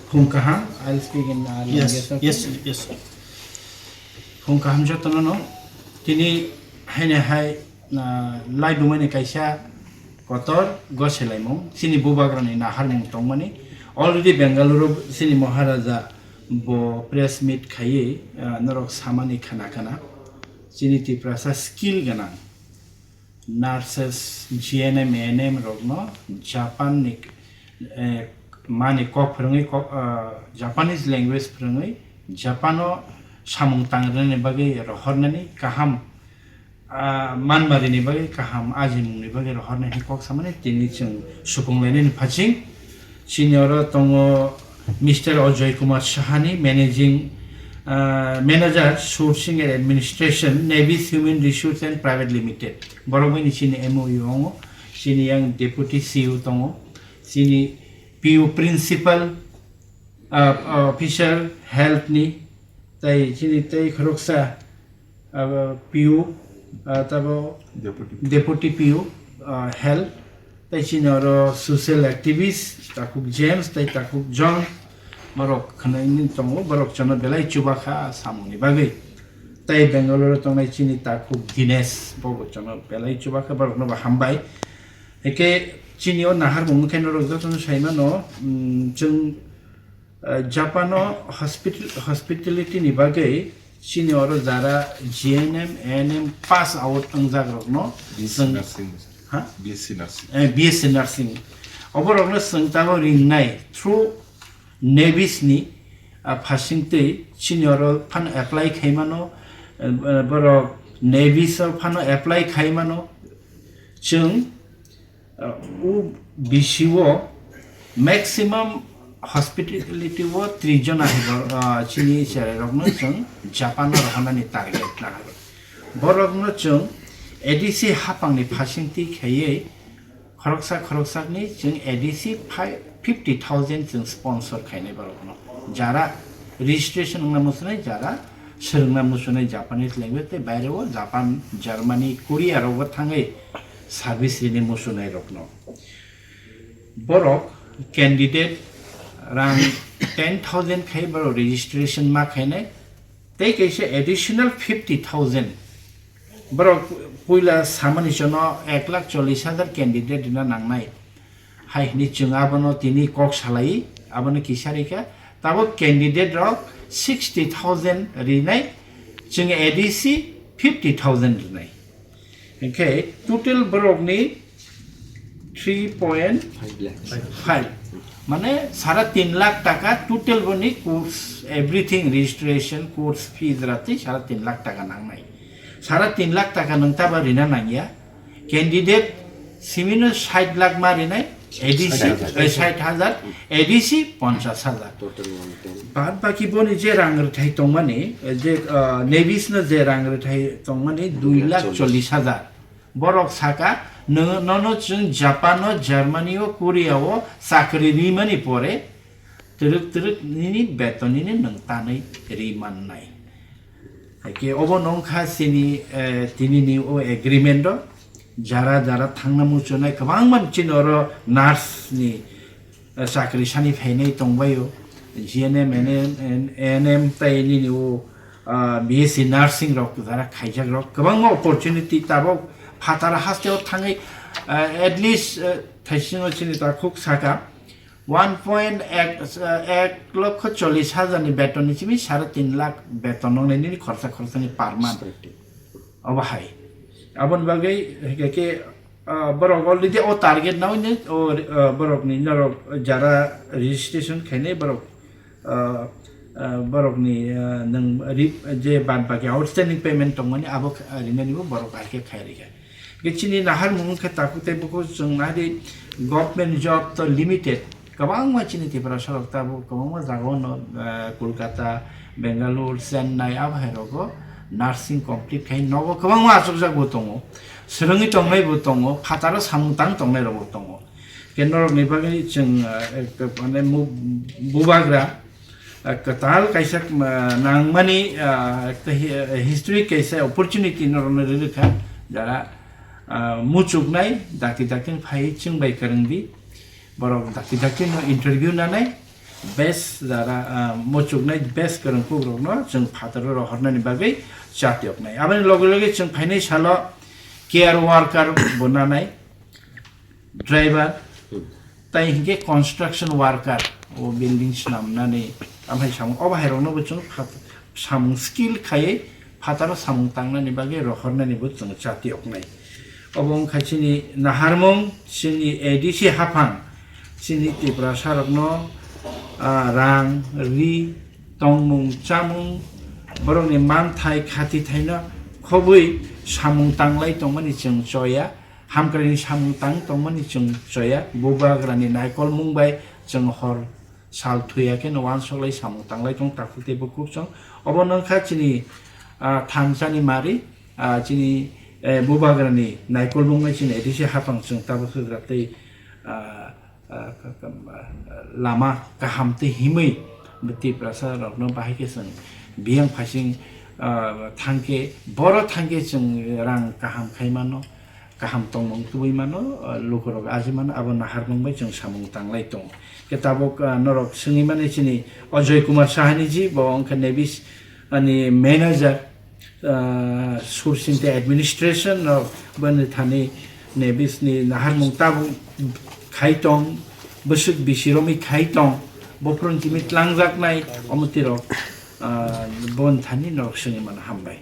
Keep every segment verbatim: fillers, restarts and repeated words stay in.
Phung kaham, I'll speak in, uh, yes, language, okay? Yes, yes. Phung kaham jotono no. Tini haine hai, uh, lai dumani kaisa kotor goselaimung, chini bubagrani naharmung tongmani. Already Bengaluru chini Maharaja bo press meet khaiwi, uh, norok samani khana khana. Chini Tiprasa skill ganang nurses, G N M, A N M rokno Japan ni, eh, mani kok phwrwngwi kok, ah, Japanese language phwrwngwi Japan o samung tang rwnani bagwi rohornani kaham, ah, manmarini bagwi kaham ajimungni bagwi rohornani kok samani tini chwng supung lainani phaising. Chini oro tongo Mister Ajoy Kumar Sahani, Managing, ah, Manager, Sourcing and Administration, Navis Human Resource and Private Limited. Borok bai ni chini M O U ongo, chini yang Deputy C E O tongo, chini P U Principal, ah, Officer Health ni, tai chini tai khoroksa abo P U, ah, tabo Deputy. Deputy P U, ah, Health, tai chini oro social activist, Takhuk James, tai Takhuk John, borok khwnai wngwi tongo, borok chwngno belai chubakha samungni bagwi. Tai Bangalore tongnai chini Takhuk Dinesh, bobo chwngno belai chubakha, borokno bo hambai. Hake chini o naharmung wngkhe norok jotono saimano, mm, chwng Ah, Japan o hospital, hospitality ni bagwi chini oro jara G N M, A N M pass out wngjak rokno B S C chwng, nursing, ha? B S C nursing. Eh, B S C nursing. Obo rokno chwng tabok ringnai through Navis ni, ah, phasing twi chini oro phano apply khai mano, eh, borok Navis o phano apply khai mano. Chwng Uh, o bisio maximum hospitality o tris jona hai, uh, chini cherai rokno chwng Japan o rohornani target nahar. Borokno chwng A D C hapangni phasingtwi khaiwi khoroksa khoroksani chwng A D C five, fifty thousand chwng sponsor khainai borokno. Jara registration wngna muchunai, jara swrwngna muchunai Japanese language tei baireo Japan, Germany, Korea rogo thangwi service rini muchunai rokno. Borok candidate rang ten thousand khai borok registration ma khainai, tei kaisa additional fifty thousand. Borok puila samani jono ek lakh chollish hajar candidate rina nangnai. Hai hwnwi chwng abono tini kok salai, abono kisa rikha. Tabuk candidate rok sixty thousand rinai, chwng A D C fifty thousand rinai. Hinkhe total borokni three point five lakh. Five. Mane sara tin lakh taka total boni course, everything, registration, course fees ratwi sara tin lakh taka nangnai. Sara tin lakh taka nwng taba rina nangya. Candidate simino sait lakh ma rinai, A D C, sait hajar. Eh, sait hajar, A D C ponchas hajar. Total one ten. Bad baki boni je rang rwthai tongmani, eh, je, ah, Navis no je rang rwthai tongmani dui lakh chollish hajar. Borok saka, nwng, nono chwng Japan o, Germany o, Korea o chakri rimani pore, twrwk twrwk nini beton nini nwng tanwi ri mannai. Haikhe obo nongkha chini, eh, tinini o agreement o jara jara thangna muchunai kwbangma chini oro nurse ni, eh, chakri sani phainai tongbaio, G N M, N M, N M tai nini o, ah, B S C nursing rok jara khaijak rok kwbangma opportunity tabok phataro hasteo thangwi, eh, at least, eh, thaisingo chini takhuk saka, one point ek, eh, ek lokho chollish hajar ni beton ni simi sare tin lakh beton nongnai nini khorsa khorsa ni per month. Obo hai. Aboni bagwi hwnkhe khe, ah, borok already o target nawi ni o, ah, borok ni norok jara registration khainai borok, ah, ah, borok ni, ah, nwng ri-, je bad baki outstanding payment tongmani abo kha-, rinani bo borok hai khe khai rikha. Hwnkhe chini naharmung wngkha takhuk tei bukhuk chwng nai di government job to limited. Kwbangma chini Tiprasa rok tabuk kwbangma jaga o no, eh, Kolkata, Bangalore, Chennai, abo hai rogo nursing complete khai nogo kwbangma achukjak bo tongo, swrwngwi tongnai bo tongo, phataro samung tang tongnai rok bo tongo. Hwnkhe norok ni bagwi chwng, eh, ek-, mane mu-, bubagra, Kwtal kaisa, ah, nangmani, ah, ekta hi-, ah, historic kaisa opportunity norokno rwrwkha, jara, ah, muchuknai dakti dakti phai chwng bai kwrwngdi, borok dakti dakti no interview nanai, best jara, ah, muchuknai best kwrwngkuk rokno chwng phataro rohornani bagwi chatiyoknai. Aboni loge loge chwng phainai salo care worker bo nanai, driver, tai hinkhe construction worker, o building swnamnani, amhai samung, o bahairokno bo chwng phat-, samung skill khaiwi phataro samung tangnani bagwi rohornani bo chwng chatiyoknai. Obo wngkha chini naharmung, chini A D C haphang, chini Tiprasa rokno, ah, rang, ri, tongmung, chamung, borokni manthai, khatithaino khobwi samung tanglai tongmani chwng choya. Hamkraini samung tang tongmani chwng choya, bubagrani naikolmung bai chwng hor sal thuya kheno uansuk lai samung tanglai tong takhuk tei bukhuk chwng. Obo wngkha chini, ah, thansani mari, ah, chini, eh, bubagrani naikolmung bai chini A D C haphang chwng tabuk sugra tei, ah, ah, ka-, ka-, ah, lama kaham tei himwi Tiprasa rokno bahai khe chwng biyang phaising, ah, thangkhe, boro thangkhe chwng rang kaham khai mano. Kaham tongmung tubui mano, ah, lukurok aji mano, abo naharmung bai chwng samung tanglai tongo. Khe tabuk, ah, norok swngwi mani chini Ajoy Kumar Sahani ji, bo wngkha Navis ani manager, ah, Sur Singte administration rok boni thani Navis ni naharmung tabuk khai tong, bwswk bisi romwi khai tong, bophron chimi tlangjaknai omo tirok, ah, boni thani norok swngwi mano hambai.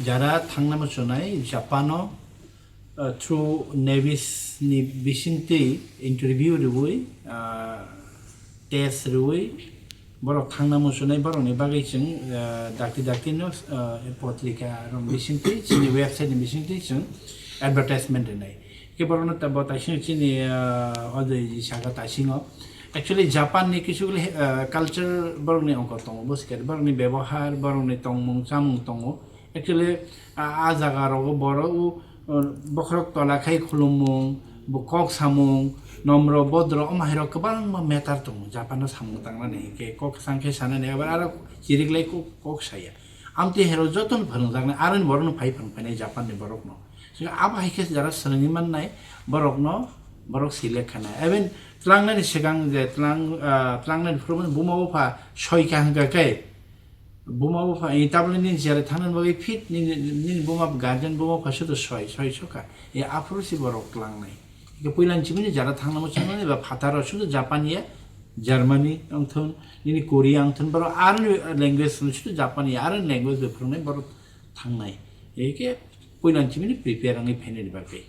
Jara thangna muchunai Japan o, uh, through Navis ni bisingtwi interview rwui, uh, test rwui, borok thangna muchunai borokni bagwi chwng, uh, dakti dakti no, uh, potrika rok bisingtwi, chini website ni bisingtwi chwng advertisement rwnai. Khe borokno ta-, bo taising chini, uh, o je saka taisingo. Actually, Japan ni kisu, uh, culture borokni ongkor tongo, bo sikhe borokni bebohar, borokni tongmung chamung tongo. Actually, a, a jaga rogo borok, uh, bokhorok tola khai khulumung, bo kok samung, nomro bodro, omo hai rok kwbangma matter tongo. Japan o samung tangnani hinkhe kok sang khe sanani, abar aro chiriklai kok, kok saya. Amtwi hai rok jotono phwrwngjaknai, aroni borokno phai phwrwng phainai Japan ni borokno. Swkhe abo hai khe jara swrwngwi mannai borokno, borok select khanai. Even tlangnani swkang je tlang, ah, tlangnani phuru buma bupha soi kha hwnkha khe, buma bupha, eh, tabukni nini cherai thangnani bagwi fit nini, nini buma guardian buma bupha sudu soi, soi sokha. E aphuru si borok tlangnai. Ike puila ni chimini jara thangna muchungnani ba phataro sudu Japan ya, Germany wngthun, nini Korea wngthun, borok aroni language no sudu Japan ya, aroni language bai phwrwngnai borok thangnai. Ike puila ni chimini prepare wngwi phainani bagwi.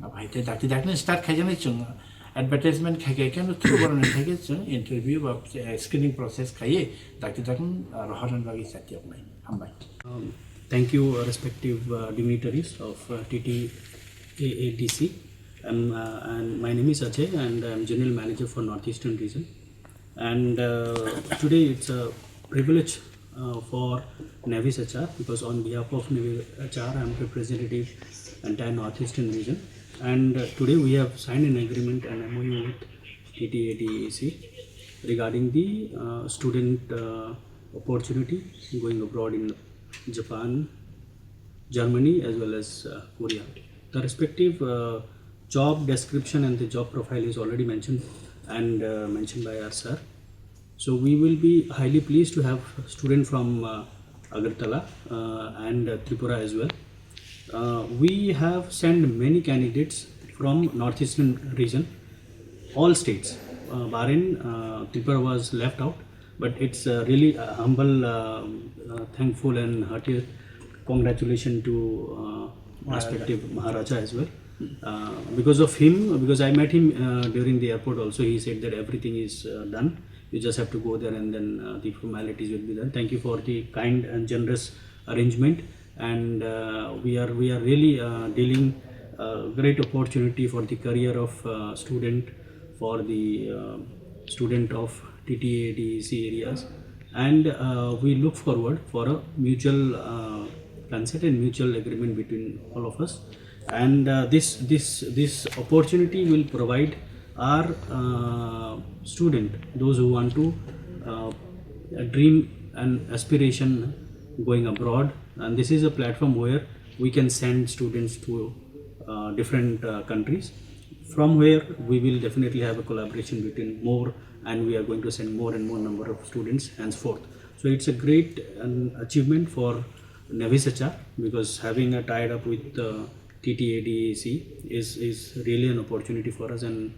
Abo hai tei dakti dakti start khaijaknai chwng advertisement khai khai khe through borokni khai khe chwng interview ba, eh, screening process khaiwi dakti dakti, ah, rohornani bagwi chatiyoknai. Hambai. Um, thank you, uh, respective, uh, dignitaries of, uh, T T A A D C. Um, uh, and my name is Ajay, and I'm General Manager for Northeastern Region. And, uh, today it's a privilege, uh, for Navis H R, because on behalf of Navis H R, I'm representative entire Northeastern region. And, uh, today we have signed an agreement, an M O U with T T A D A C regarding the, uh, student, uh, opportunity going abroad in Japan, Germany as well as, uh, Korea. The respective, uh, job description and the job profile is already mentioned and, uh, mentioned by our sir. So we will be highly pleased to have student from, uh, Agartala, uh, and, uh, Tripura as well. Uh, we have sent many candidates from Northeastern region, all states, uh, barring, uh, Tripura was left out, but it's, uh, really, uh, humble, uh, uh, thankful and hearty congratulations to, uh, respective Maharaja as well. Uh, because of him, because I met him, uh, during the airport also, he said that everything is, uh, done. You just have to go there and then, uh, the formalities will be done. Thank you for the kind and generous arrangement. And, uh, we are, we are really, uh, dealing, uh, great opportunity for the career of, uh, student, for the, uh, student of T T A D C areas. And, uh, we look forward for a mutual, uh, consent and mutual agreement between all of us. And, uh, this, this, this opportunity will provide our, uh, student, those who want to, uh, a dream and aspiration going abroad, and this is a platform where we can send students to uh, different uh, countries, from where we will definitely have a collaboration between more, and we are going to send more and more number of students henceforth. So it's a great um, achievement for Navis H R, because having a tied up with uh, T T A D E C is, is really an opportunity for us and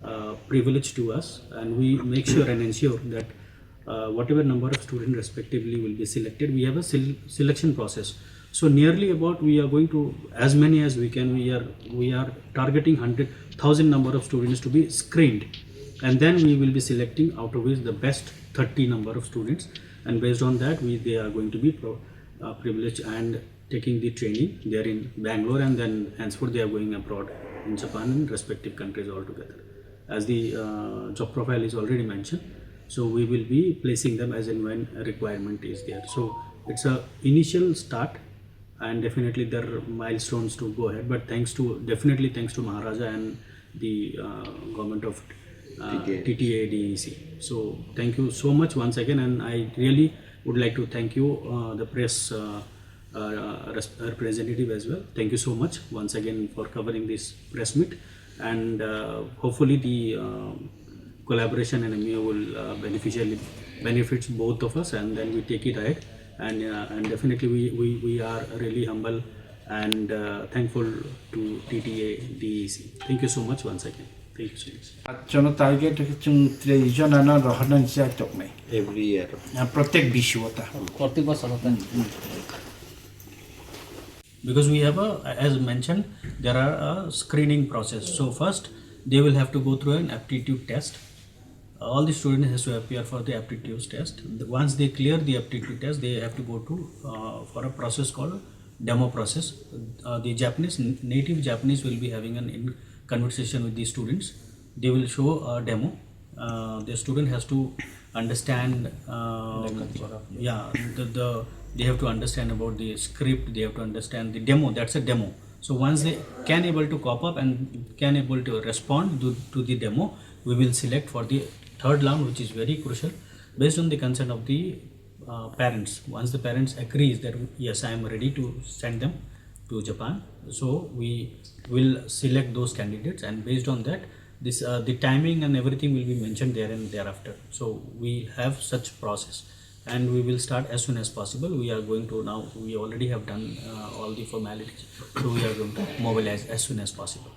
uh, privilege to us, and we make sure and ensure that uh, whatever number of students respectively will be selected, we have a sel- selection process. So nearly about, we are going to, as many as we can, we are we are targeting hundred thousand number of students to be screened, and then we will be selecting out of which the best thirty number of students, and based on that, we they are going to be pro, uh, privileged and taking the training there in Bangalore, and then henceforth they are going abroad in Japan and respective countries altogether. As the uh, job profile is already mentioned, so we will be placing them as and when a requirement is there. So it's a initial start, and definitely there are milestones to go ahead. But thanks to, definitely thanks to Maharaja and the uh, government of uh, T T A D E C. So thank you so much once again, and I really would like to thank you, uh, the press uh, uh, res- representative as well. Thank you so much once again for covering this press meet, and uh, hopefully the uh, collaboration and M U will uh, beneficially benefits both of us, and then we take it ahead. And uh, and definitely we, we we are really humble and uh, thankful to T T A D E C. Thank you so much once again. Thank you so much. Jono target chwng treijon ano rohornani chai toknai. Every year. Ah, protek bishuo ta. Protek bosor ta. Because we have a, as mentioned, there are a screening process. So first, they will have to go through an aptitude test. All the student has to appear for the aptitude test. The- Once they clear the aptitude test, they have to go to uh, for a process called demo process. Uh, the Japanese, native Japanese will be having an in conversation with the students. They will show a demo. Uh, the student has to understand. Um, yeah, the, the they have to understand about the script. They have to understand the demo. That's a demo. So once they can able to cope up and can able to respond to, to the demo, we will select for the third round, which is very crucial. Based on the consent of the uh, parents, once the parents agrees that yes, I am ready to send them to Japan, so we will select those candidates, and based on that, this uh, the timing and everything will be mentioned there and thereafter. So we have such process, and we will start as soon as possible. We are going to now, we already have done uh, all the formalities, so we are going to mobilize as soon as possible.